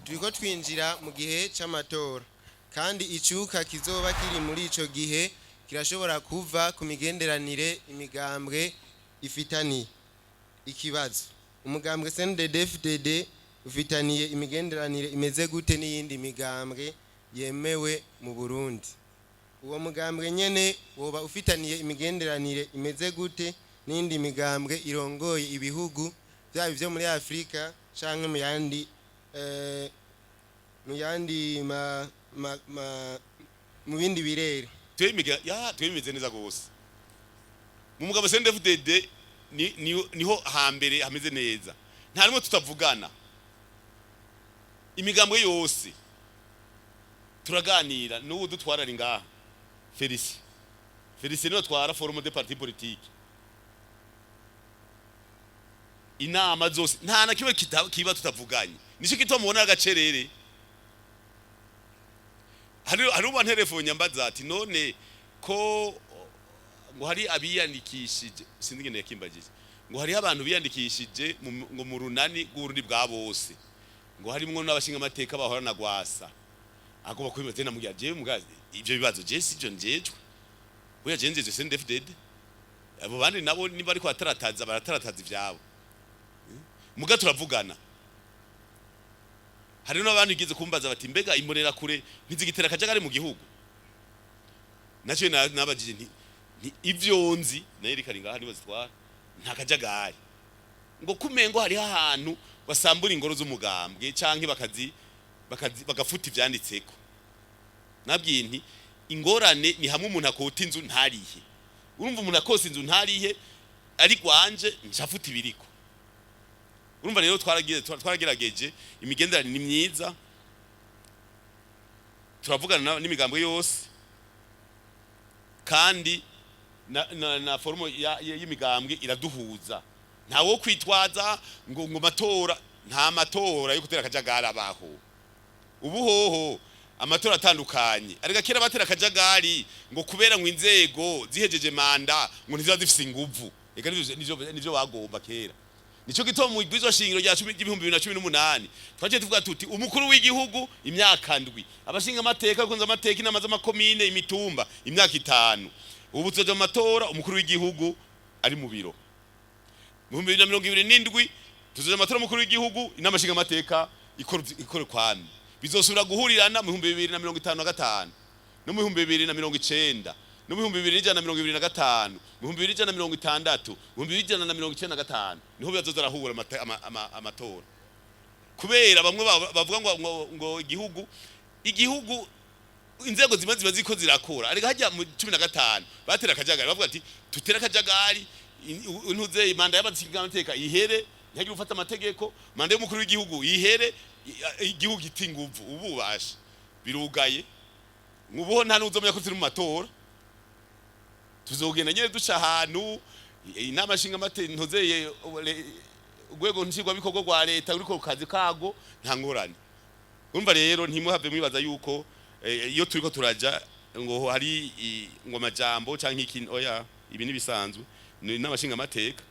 Turiko twinjira mu gihe c'amatora, kandi icuka kizoba kiri muri ico gihe kirashobora kuva ku migenderanire imigambwe ifitaniye. Ikibazo: umugambwe CNDD-FDD ufitaniye imigenderanire imeze gute n'iyindi migambwe yemewe mu Burundi? Uwo mugambwe nyene woba ufitaniye imigenderanire imeze gute n'iyindi migambwe irongoye ibihugu, byaba ivyo muri Afrika canke mu yandi ma, ma, ma, mu bindi birere? Twemiga ya twemeze neza gose mu mugabo CNDD-FDD. Niho hambere hameze neza, nta rimwe tutavugana. Imigambwe yose turaganira. N'ubu dutwara ari ngaha, Felicien. Felicien niwe atwara Forum des partis politiques. Inama zose, nta na kimwe kiba tutavuganye. Nico gituma mubona agacerere. Hari uba nterefone mbaza ati: "None ko ngo hari abiyandikishije?" Sinzi ingene yakimbagije, ngo hariho abantu biyandikishije ngo mu Runani rw'Uburundi bwa bose, ngo harimwo n'abashinga amateka bahora na Gwasa agomba kubibaza. Namubwira: "Jewe mugazi, ivyo bibazo je sivyo njejwe. Buya je njeje CNDD-FDD. Abo bandi nabo niba ariko batarataza, baratarataza ivyabo." Muga turavugana. Hari n'abandi bigeze kumbaza bati: "Mbega Imbonera kure ntizigitera akajagari mu gihugu?" Nacyo nabajije nti ivyo nzi nayo rikari ngaha nibo zitwara, nta kajagari. Ngo kumengo hariho ahantu basambura ingoro z'umugambwe canke bakazi bagafuta ivyanditseko. Nabwiye nti ingorane ni hamwe umuntu akota inzu ntarihe. Urumva, umuntu akose inzu ntarihe, ari gwanje ncafuta ibiriko. Urumva rero twaragerageje, imigenderanire ni myiza, turavugana n'imigambwe yose, kandi na forum y'imigambwe iraduhuza. Nta wo kwitwaza ngo matora. Nta matora yo gutera akajagari abaho ubu. Hoho amatora atandukanye, ariko kera batera akajagari ngo kubera ngo inzego zihejeje manda ngo ntiziba zifise inguvu. Eka nivyo bagomba kera. Nico gituma mu bwirizwa shingiro rya 2018 twaciye tuvuga tuti: umukuru w'igihugu imyaka 7, abashinga amateka, abakunze amateka, inama z'amakomine, imitumba imyaka 5. Ubu tuzoja mu matora umukuru w'igihugu ari mu biro. Mu 2027 tuzoja mu matora, umukuru w'igihugu, inama nshinga amateka ikora kwami. Bizosubira guhurirana mu 2055, no mu 2090, no mu 2125, mu 2160, mu 2195, niho bizoza arahura amatora. Kubera bamwe bavuga ngo igihugu inzego zimwe ziba ziko zirakora, ariko hajya mu 15 batera akajagari, bavuga ati: "Tutere akajagari, ntuze manda y'abatsigamateka ihere, ntihagire ufata amategeko, manda y'umukuru w'igihugu ihere, igihugu gita inguvu." Ububasha birugaye. Ubu nta n'uzomenya ko turi mu matora. Tuzogenda nyene duca ahantu inama nshinga amateka, ntuzeye, urwego nshingwabikorwa rwa leta ruriko ku kazi kago, nta ngorane. Urumva rero, ntimuhave mwibaza yuko iyo turiko turaja ngo hari ngo amajambo canke iki. Oya, ibi nibisanzwe, ni inama nshinga amateka.